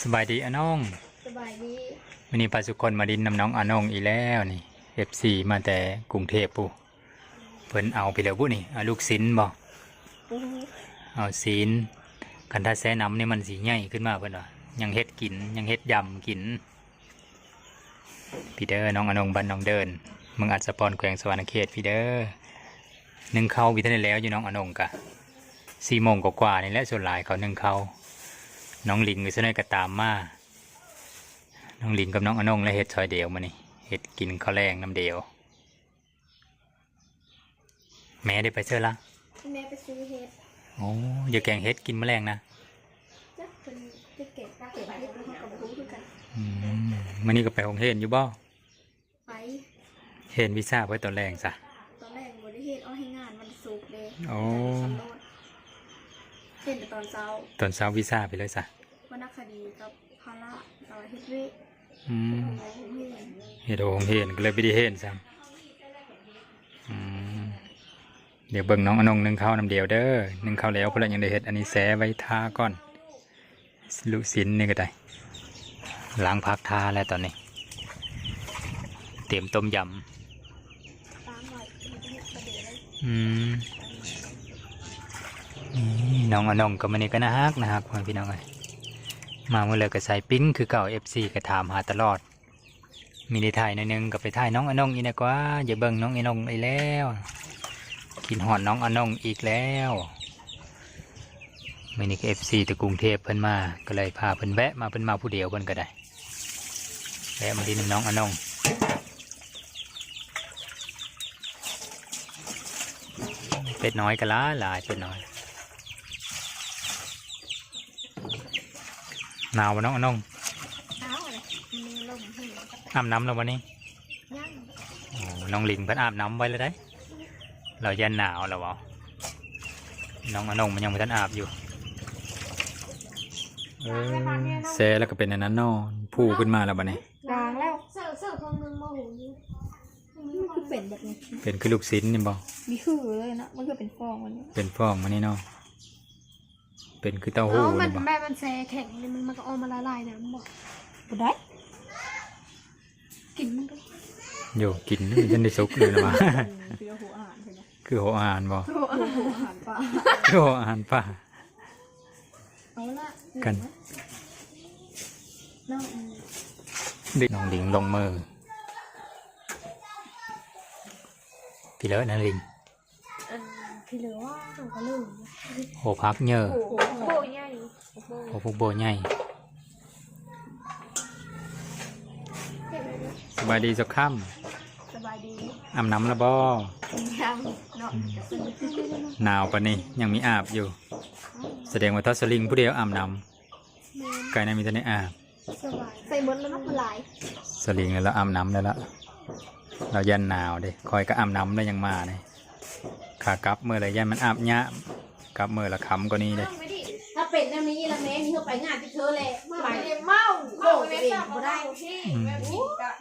ສະບາຍດີອານ້ອງ. ສະບາຍດີ. ມື້ນີ້ພາທຸກຄົນມາຫຼິ້ນນຳນ້ອງອານ້ອງອີກແລ້ວນີ້ ເອັຟຊີ ມາແຕ່ກຸງເທບພຸ້ນ. ເພິ່ນເອົາພີ້ແລ້ວບຸນີ້ ເອົາລູກຊິນບໍ? ອື ເອົາຊີ້ນ. ຄັນຖ້າແຊ່ນ້ຳນີ້ມັນຊິໃຫຍ່ຂຶ້ນມາເພິ່ນວ່າ. ຍັງເຮັດກິນ ຍັງເຮັດຢຳກິນ. ພີ້ເດີ ນ້ອງອານົງ ບ້ານໜອງເດີນ ເມືອງອັດສະພອນ ແຂວງສະຫວັນນະເຂດ ພີ້ເດີ. ໜຶ້ງເຂົ້າບໍ່ທັນໄດ້ແລ້ວຢູ່ ນ້ອງອານົງກະ ສີ່ໂມງກວ່າໆນີ້ແຫຼະ ສ່ວນຫຼາຍເຂົາໜຶ້ງເຂົ້າ. ນ້ອງລິງກະສ່ວນໃຫຍ່ກະຕາມມາ. ນ້ອງລິງກັບນ້ອງອານົງແລະເຮັດຊ່ອຍດຽວມື້ນີ້ ເຮັດກິນເຂົ້າແລງນຳດຽວ. ແມ່ໄດ້ໄປໃສລະ? ແມ່ໄປຊື້ເຫັດ. ໂອ້ ຢາກແກງເຫັດກິນມື້ແລງນະ? ຈັກເພິ່ນຈະແກງ ແກງເຫັດ ເຮົາກະບໍ່ຮູ້ຄືກັນ. ອືມ ມື້ນີ້ກະໄປໂຮງຮຽນຢູ່ບໍ່? ໄປ. ຮຽນວິຊາເພິ່ນຕອນແລງຊະ? ຕອນແລງບໍ່ໄດ້ຮຽນ ອອກແຮງງານວັນສຸກເດ້. ໂອ້ ຮຽນແຕ່ຕອນເຊົ້າ. ຕອນເຊົ້າວິຊາໄປເລີຍຊະ? ວັນນະຄະດີກັບພາລະ ແລ້ວເຮັດວຽກ. ອືມ ເຮັດໂຮງຮຽນ ກະເລີຍບໍ່ໄດ້ຮຽນຊ້ຳ. ອືມ ດຽວເບິ່ງນ້ອງອານົງໜຶ້ງເຂົ້ານຳດຽວເດີ. ໜຶ້ງເຂົ້າແລ້ວພຸ້ນລະ ຍັງໄດ້ເຮັດອັນນີ້ແຊ່ໄວ້ຖ້າກ່ອນ. ລູກຊິນນີ້ກະໄດ້ ລ້າງຜັກຖ້າແລ້ວຕອນນີ້ ຕຽມຕົ້ມຢຳ. ອືມ ນີ້ນ້ອງອານົງກະມື້ນີ້ກະໜ້າຮັກ ໜ້າຮັກ ພໍ່ແມ່ພີ່ນ້ອງເອີຍ. ມາມື້ໃດກະໃສ່ປິ້ງຄືເກົ່າ ເອັຟຊີກະຖາມຫາຕະຫຼອດ. ມີໄດ້ຖ່າຍໜ້ອຍໜຶ່ງກະໄປຖ່າຍນ້ອງອານົງອີກນະກວ່າ. ຢາກເບິ່ງນ້ອງອານົງອີກແລ້ວ ຄິດຮອດນ້ອງອານົງອີກແລ້ວ. ມື້ນີ້ກະເອັຟຊີແຕ່ກຸງເທບເພິ່ນມາ ກະເລີຍພາເພິ່ນແວະມາ ເພິ່ນມາຜູ້ດຽວເພິ່ນກະໄດ້ ແວະມາຫຼິ້ນນຳນ້ອງອານົງ. ເປັດນ້ອຍກະຫຼາຍຫຼາຍ ເປັດນ້ອຍ. ໜາວບໍ່ນ້ອງອານົງ? ໜາວແຫຼະ ມັນລົມແຮງ. ອາບນ້ຳແລ້ວບໍ່ນີ້? ຍັງ. ໂອ້ ນ້ອງລິງເພິ່ນອາບນ້ຳໄວ້ແລ້ວໃດ໋ ລາວຢ້ານໜາວລາວເວົ້າ. ນ້ອງອານົງມັນຍັງບໍ່ທັນອາບຢູ່. ເອີ ແຊ່ແລ້ວກະເປັນອັນນັ້ນເນາະ ຟູຂຶ້ນມາແລ້ວບາດນີ້. ລ້າງແລ້ວ ເສີບ ເສີບເຄິ່ງໜຶ່ງບໍ່ຫຸງ. ມັນຄືເປັນແບບນີ້ ເປັນຄືລູກຊິນນີ້ບໍ່? ມີຄືເລີຍນະ ມັນຄືເປັນຟອງມັນນີ້ ເປັນຟອງມັນນີ້ເນາະ. ເປັນຄືເຕົ້າຫູ້. ມັນ ມັນແບບມັນແຊ່ແຂງນີ້ ມັນ ມັນກະອອກມາຫຼາຍໆນະ ມັນບໍ່ ບໍ່ໄດ້ ກິນມັນກະ ໂຢ ກິນມັນຈັ່ງໄດ້ສຸກເລີຍນະວ່າ. ຄືຫົວອາຫານເພິ່ນນະ ຄືຫົວອາຫານບໍ່? ຫົວອາຫານປາ ຄືຫົວອາຫານປາ. ເອົາລະ ກັນ ນ້ອງ ເດັກນ້ອງລິງລົງມື. ພີ້ເລີນະລິງ. ອັນພີ້ເລີວ່າ ກະເລີ ໂອ້ ຜັກເຍີ ໂອ້ ໂບໃຫຍ່ ໂອ້ ພວກໂບໃຫຍ່. ສະບາຍດີເຈົ້າຄຳ. ສະບາຍດີ. ອາບນ້ຳລະບໍ່? ຍັງເນາະ. ອືມ ໜາວປານນີ້ຍັງມີອາບຢູ່. ສະແດງວ່າຖ້າສະລິງຜູ້ດຽວອາບນ້ຳ. ແມ່ນ ກາຍໃນມີແຕ່ໃນອາບ. ສະບາຍ ໃສ່ໝົດແລ້ວເນາະ ຫຼາຍ. ສະລິງແລ້ວ ອາບນ້ຳແລ້ວລະ ລາວຢ້ານໜາວເດ້. ຂ້ອຍກະອາບນ້ຳແລ້ວຍັງມາເດ້. ຂາກັບເມືອລະຢ້ານມັນອາບຍາກ ກັບເມືອລະຄ່ຳກວ່ານີ້ເດ້. ຖ້າເປັນແນວນີ້ລະແມ່ ມີເຮົາໄປງານຕິເທີແຫຼະ ໄປເມົາ ໂອ້ ໂຕເອງບໍ່ໄດ້. ອືມ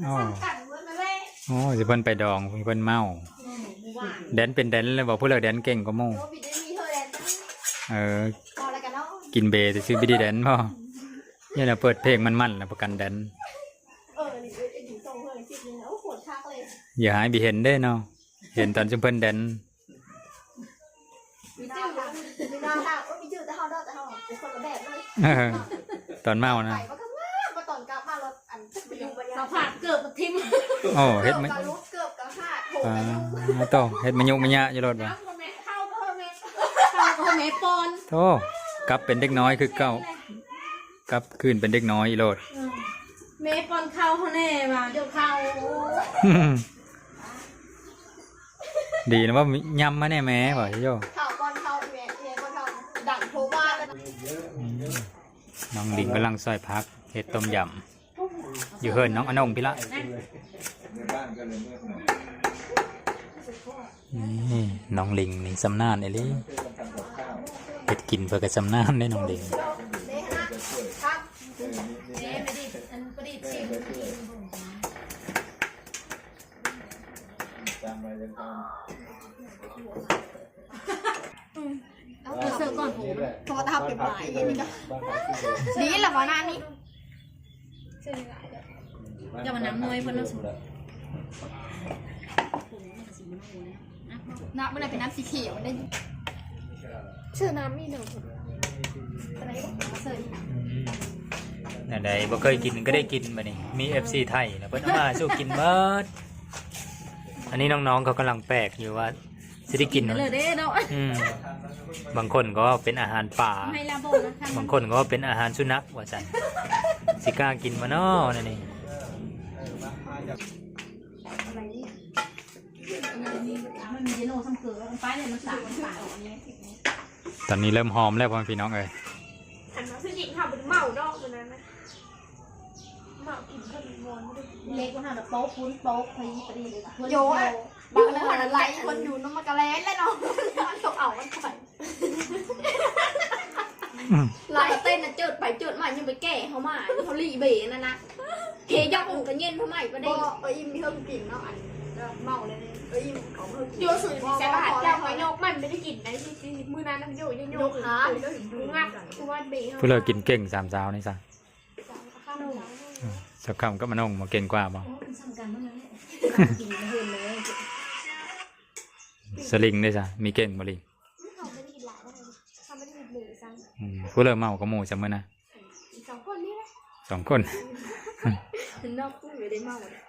ໂອ້ ຊິເພິ່ນໄປດອງ ເພິ່ນເມົາ. ແດນເປັນແດນເລີຍບໍ່? ຜູ້ເລີກແດນເກັ່ງກວ່າໝູ່. ເອີ ກິນເບຊື່ໆ ບໍ່ໄດ້ແດນບໍ່? ຢ້ານວ່າເປີດເພງມັນໆ ລະປະກັນແດນ. ຢ່າໃຫ້ບີເຫັນເດ້ເນາະ ເຫັນຕອນຊຸມເພິ່ນແດນ. ຕອນເມົານະ ສະພາບເກີບກະຖິ້ມ. ໂອ້ ເຮັດມາ ເກີບກະຫຼຸດ ເກີບກະຫາດ ໂອ້ ເຮັດມະຍຸມະຍະຢູ່ລົດວ່າ. ໂອ້ ກັບເປັນເດັກນ້ອຍຄືເກົ່າ. ກັບຄືນເປັນເດັກນ້ອຍອີ່ໂລດ. ເອີ ແມ່ປ້ອນເຂົ້າເຮົາແດ່ວ່າ ເຈົ້າເຂົ້າ. ດີນະວ່າ ຍຳມາແດ່ແມ່ວ່າ. ເຂົ້າກ່ອນເຂົ້າ ແມ່ ແມ່ປ້ອນເຂົ້າ ດັງໂພວ່າ. ອືມ ນ້ອງລິງກຳລັງຊອຍຜັກ ເຮັດຕົ້ມຢຳ ຢູ່ເຮືອນນ້ອງອານົງພີ້ລະ. ນີ້ນ້ອງລິງນີ້ຊຳນານອີ່ຫຼີ ເຮັດກິນເພິ່ນກະຊຳນານເດ້ນ້ອງລິງ. ເອົາເສີບກ່ອນ ໂທລະທັບໄປບາຍ ນີ້ກະ ດີລະບໍ່ນານີ້. ເຈົ້າວ່ານ້ຳນ້ອຍເພິ່ນເນາະ ນ້ຳມັນເປັນນ້ຳສີຂຽວໄດ໋. ເຊື່ອນ້ຳນີ້ເນາະ ແນວໃດບໍ່ເຄີຍກິນກໍໄດ້ກິນ ບັດນີ້ມີເອັຟຊີໄທນະ ເພິ່ນເອົາມາສູ່ກິນເບິດ. ອັນນີ້ນ້ອງໆເຂົາກຳລັງແປກຢູ່ວ່າຊິໄດ້ກິນ ກິນເລີຍເດ້ເນາະ. ອືມ ບາງຄົນກໍເວົ້າເປັນອາຫານປາ ໃຫ້ລາໂບນະ ບາງຄົນກໍເວົ້າເປັນອາຫານສຸນັກວ່າຊັ້ນ. ຊິກ້າກິນບໍ່ນໍແນວນີ້? ຕອນນີ້ເລີ່ມຫອມແລ້ວ ພໍ່ແມ່ພີ່ນ້ອງເອີຍ. ອັນນັ້ນຄືກິນເຮົາບໍ່ໄດ້ເມົາດອກມື້ນັ້ນນະ ເມົາກິນເພິ່ນມ່ວນ ເລັກວ່າເຮົານະໂປະພຸ້ນໂປະພີ້ປະດີເລີຍ. ໂຍ ບາງເທື່ອນະໄລ່ຄົນຢູ່ນຳມັນກະແລ່ນແລ້ວເນາະ ມັນຕ້ອງເອົາມັນໄປ. ອືມ ລາວກໍເຕັ້ນນະ ເຈີດໄປເຈີດມາ ຍັງໄປແກ້ເຮົາມາ ເຮົາລີເບນັ້ນນະ ເທຢອກມັນກໍເຢັນເຮົາໃໝ່ປະເດ. ບໍ່ ເອີ ອີ່ມມີເຮີກິນເນາະ ອັນເມົາເລີຍເອີ ອີ່ມເຂົາເຮີກິນ. ໂຍ ສຸດແຊບ ຫາເຈົ້າໄປຍົກມັນໄດ້ກິນໄດ້ ມື້ນັ້ນນະ ໂຍ ໂຍ ໂຍ ຫາ ງັດ ກູວ່າເບ ຜູ້ເລີກກິນເກັ່ງ ສາມສາວນີ້ຊະ. ອືມ ສັກຄຳກັບມະນົງບໍ່ເກັ່ງກວ່າບໍ່? ໂອ້ ມັນສ່ຳກັນນັ້ນແຫຼະ ກິນເພິ່ນເລີຍ. ສະລິງເດ້ຊະ ມີເກັ່ງບໍ່ລິງ? ເຮົາບໍ່ໄດ້ກິນຫຼາຍເດ້ ເຮົາບໍ່ໄດ້ກິນເບຊ້ຳ. ອືມ ຜູ້ເລີກເມົາກວ່າໝູ່ຊະມື້ນະ. ສອງຄົນນີ້ແຫຼະ ສອງຄົນ ນອກຜູ້ບໍ່ໄດ້ເມົາເດ້.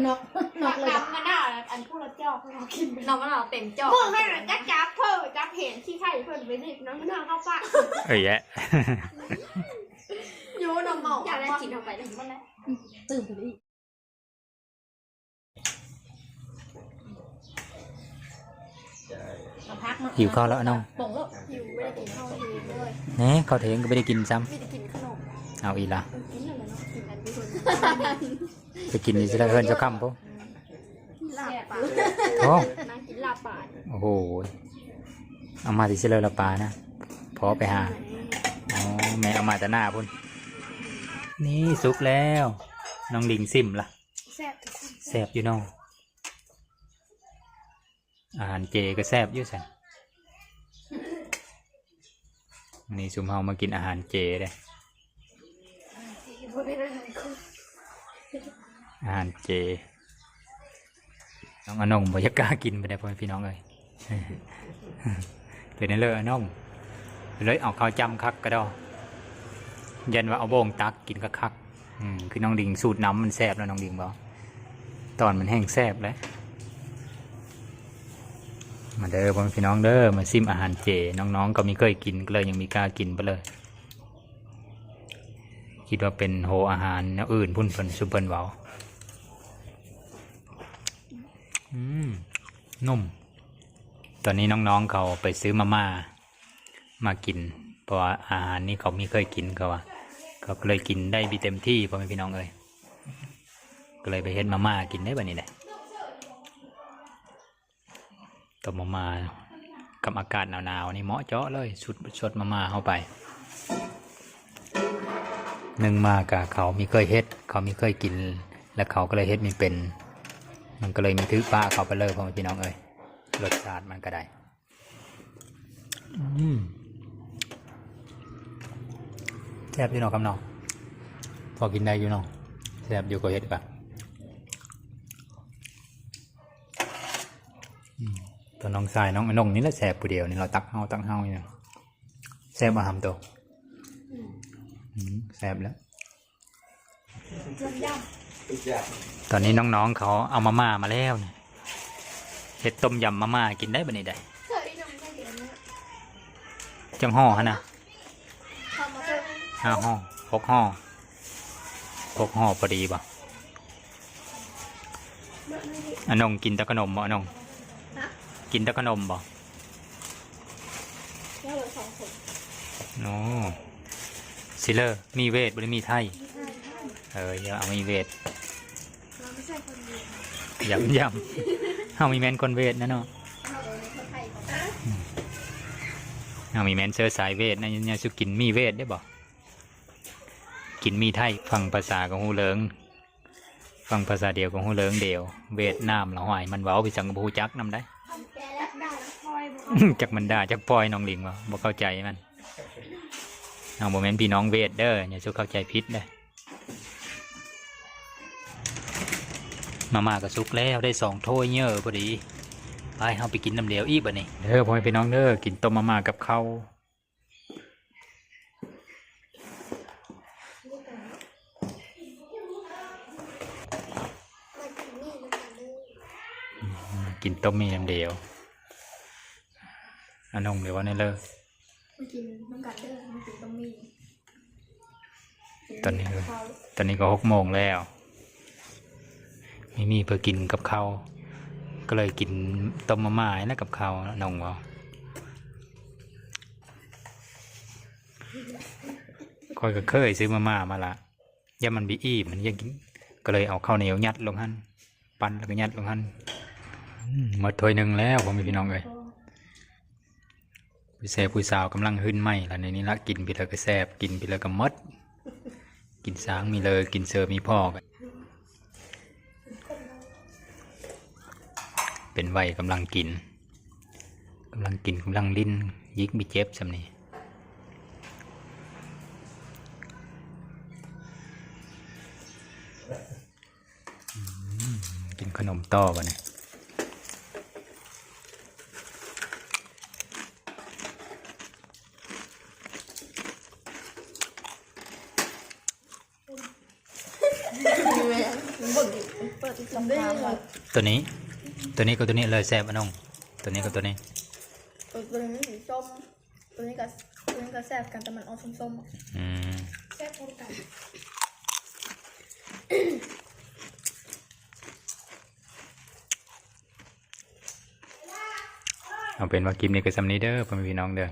ນອກ ນອກເລີຍ ນອກນຳມັນນະ ອັນຜູ້ລະຈອກເຮົາກິນ ນອກມັນເອົາເຕັມຈອກ ເບິ່ງໃຫ້ມັນຈັບເພິ່ນ ຈັບເຫັນຂີ້ໄຂ່ເພິ່ນໄປນີ້ ນອກນຳເຂົ້າປາກ. ເອີຍແຍະ ໂຍນຳເມົາ ຢາກໄດ້ກິນເຂົ້າໄປແລ້ວ ຕື່ມໄປອີກ. ເອົາຜັກມາ ຫິວເຂົ້າແລ້ວນ້ອງ ປົງໂລດ ຫິວ ບໍ່ໄດ້ກິນເຂົ້າເທງເລີຍ. ແນ່ ເຂົ້າເທງກໍບໍ່ໄດ້ກິນຊ້ຳ ມີແຕ່ກິນຂະໜົມ. ເອົາອີກລະ ເອີ ກິນນັ້ນແຫຼະເນາະ ກິນອັນຢູ່ເພິ່ນ ໄປກິນຢູ່ຊິລະເຮືອນເຈົ້າຄຳພຸ້ນ. ລາບປາ ໂອ້ ນາງກິນລາບປາ. ໂອ້ໂຫ ເອົາມາແຕ່ຊິລະລາບປານະ ພໍໄປຫາ. ອໍ ແມ່ເອົາມາແຕ່ໜ້າພຸ້ນ. ນີ້ສຸກແລ້ວ ນ້ອງລິງຊິມລະ. ແຊບ ແຊບຢູ່ເນາະ ອາຫານເຈກໍແຊບຢູ່ຊັ້ນ. ມື້ນີ້ຊຸມເຮົາມາກິນອາຫານເຈເດ້ ບໍ່ແມ່ນອາຫານຄົນ ອາຫານເຈ. ນ້ອງອານົງບໍ່ຢາກກ້າກິນປານໃດ ພໍ່ແມ່ພີ່ນ້ອງເອີຍ. ເປັນແນວເລີອານົງ ເລີຍເອົາເຂົ້າຈ້ຳຄັກກະດໍ ຢ້ານວ່າເອົາໂບງຕັກກິນຄັກໆ. ອືມ ຄືນ້ອງດິງສູດນຳ ມັນແຊບແລ້ວ ນ້ອງດິງເວົ້າ ຕອນມັນແຮງແຊບແຫຼະ. ມາເດີພໍ່ແມ່ພີ່ນ້ອງເດີ ມາຊິມອາຫານເຈ. ນ້ອງໆກໍມີເຄີຍກິນ ກໍເລີຍຍັງມີກ້າກິນໄປເລີຍ. ຄິດວ່າເປັນໂຮອາຫານແນວອື່ນພຸ້ນ ເພິ່ນ ຊຸມເພິ່ນເວົ້າ. ອືມ ນຸ່ມ. ຕອນນີ້ນ້ອງໆເຂົາໄປຊື້ມາມ່າ ມາກິນ ເພາະວ່າອາຫານນີ້ເຂົາມີເຄີຍກິນ ເຂົາວ່າ ເຂົາກໍເລີຍກິນໄດ້ບໍ່ເຕັມທີ່ ພໍ່ແມ່ພີ່ນ້ອງເອີຍ. ກໍເລີຍໄປເຮັດມາມ່າກິນໄດ້ບັດນີ້ແຫຼະ. ຕົ້ມມາມ່າກັບອາກາດໜາວໆນີ້ເໝາະເຈາະເລີຍ ຊຸດ ຊົດມາມ່າເຂົ້າໄປ. ໜຶ່ງມາກະເຂົາມີເຄີຍເຮັດ ເຂົາມີເຄີຍກິນ ແລ້ວເຂົາກໍເລີຍເຮັດບໍ່ເປັນ ມັນກໍເລີຍມີຖືປະເຂົາໄປເລີຍ ພໍ່ແມ່ພີ່ນ້ອງເອີຍ. ລົດຊາດມັນກໍໄດ້ ອືມ ແຊບຢູ່ເນາະ ຄຳເນາະ ພໍກິນໄດ້ຢູ່ເນາະ ແຊບຢູ່ ກໍເຮັດກະ ອືມ ຕົວນ້ອງຊາຍນ້ອງອານົງນີ້ແຫຼະແຊບຜູ້ດຽວນີ້ ລາວຕັກເຮົາ ຕັກເຮົາຢູ່ ແຊບບໍ່ຫຳໂຕ? ອືມ ອືມ ແຊບແລ້ວ. ຕອນນີ້ນ້ອງໆເຂົາເອົາມາມ່າມາແລ້ວນະ ເຮັດຕົ້ມຢຳມາມ່າກິນໄດ້ບັດນີ້ໄດ໋. ຈັກຫໍ່ຫັ້ນນະ? ຫ້າຫໍ່ ຫົກຫໍ່ ຫົກຫໍ່ພໍດີບໍ່? ອານົງກິນແຕ່ຂະໜົມບໍ່ ອານົງ? ຮະ? ກິນແຕ່ຂະໜົມບໍ່? ແລ້ວເລີຍສອງຄົນ. ໂອ້ ຊິເລີ ມີເວດບໍ່ໄດ້ມີໄທ? ມີໄທ. ເອີ ຢ່າເອົາມີເວດ ເຮົາບໍ່ໃຊ່ຄົນເວດ. ຢ້ຳໆ ເຮົາມີແມ່ນຄົນເວດນະເນາະ. ເຮົາບໍ່ແມ່ນຄົນໄທ. ເຮົາມີແມ່ນເຊື້ອສາຍເວດນະ. ຍາສຸກິນມີເວດໄດ້ບໍ່? ກິນມີໄທ ຟັງພາສາກໍຮູ້ເລີງ. ຟັງພາສາດຽວກໍຮູ້ເລີງດຽວ ຫວຽດນາມລະຫວາຍ ມັນເວົ້າໄປສັງກໍບໍ່ຮູ້ຈັກນຳໃດ໋. ຈັກມັນດ່າຈັກພອຍ ນ້ອງລິງວ່າບໍ່ເຂົ້າໃຈມັນ. ເຮົາບໍ່ແມ່ນພີ່ນ້ອງຫວຽດເດີ ຢ່າສູ່ເຂົ້າໃຈຜິດເດີ. ມາມ່າກໍສຸກແລ້ວ ໄດ້ສອງຖ້ວຍເຍີພໍດີ. ໄປ ເຮົາໄປກິນນ້ຳດຽວອີກບັດນີ້ເດີ ພໍ່ແມ່ພີ່ນ້ອງເດີ ກິນຕົ້ມມາມ່າກັບເຂົ້າ. ກິນຕົ້ມໝີ່ນ້ຳດຽວ ອານົງເດວ່າແນ່ເລີ ມາກິນນຳກັນເດີ ມາກິນຕົ້ມໝີ່. ຕອນນີ້ ຕອນນີ້ກໍຫົກໂມງແລ້ວ ມີໝີ່ເພື່ອກິນກັບເຂົ້າ ກໍເລີຍກິນຕົ້ມມາມ່ານີ້ແຫຼະກັບເຂົ້າ ອານົງເວົ້າ. ຂ້ອຍກໍເຄີຍຊື້ມາມ່າມາລະ ຢ້ານມັນບໍ່ອີ່ມ ມັນຢາກກິນ ກໍເລີຍເອົາເຂົ້າໜຽວຍັດລົງຫັ້ນ ປັ້ນແລ້ວກໍຍັດລົງຫັ້ນ. ອືມ ໝົດຖ້ວຍໜຶ່ງແລ້ວ ພໍ່ແມ່ພີ່ນ້ອງເອີຍ. ຜູ້ແຊຜູ້ສາວກຳລັງຫຶ້ນໃໝ່ລະ ໃນນີ້ລະ ກິນໄປເລີຍກໍແຊບ ກິນໄປເລີຍກໍໝົດ ກິນຊ້າງມີເລີ ກິນເຊີມີພໍ້ກັນ. ເປັນໄວກຳລັງກິນ ກຳລັງກິນກຳລັງຫຼິ້ນ ຍິກມີເຈັບຊ່ຳນີ້. ອືມ ກິນຂະໜົມຕໍ່ບັດນີ້. ໂຕນີ້ ໂຕນີ້ກັບໂຕນີ້ເລີຍແຊບ ອານົງ ໂຕນີ້ກັບໂຕນີ້. ເອີ ໂຕນີ້ມັນສີສົ້ມ ໂຕນີ້ກໍ ໂຕນີ້ກໍແຊບຄືກັນ ແຕ່ມັນອອກສົ້ມໆ. ອືມ ແຊບຄືກັນ. ເອົາເປັນວ່າຄລິບນີ້ກໍຊ່ຳນີ້ເດີ ພໍ່ແມ່ພີ່ນ້ອງເດີ.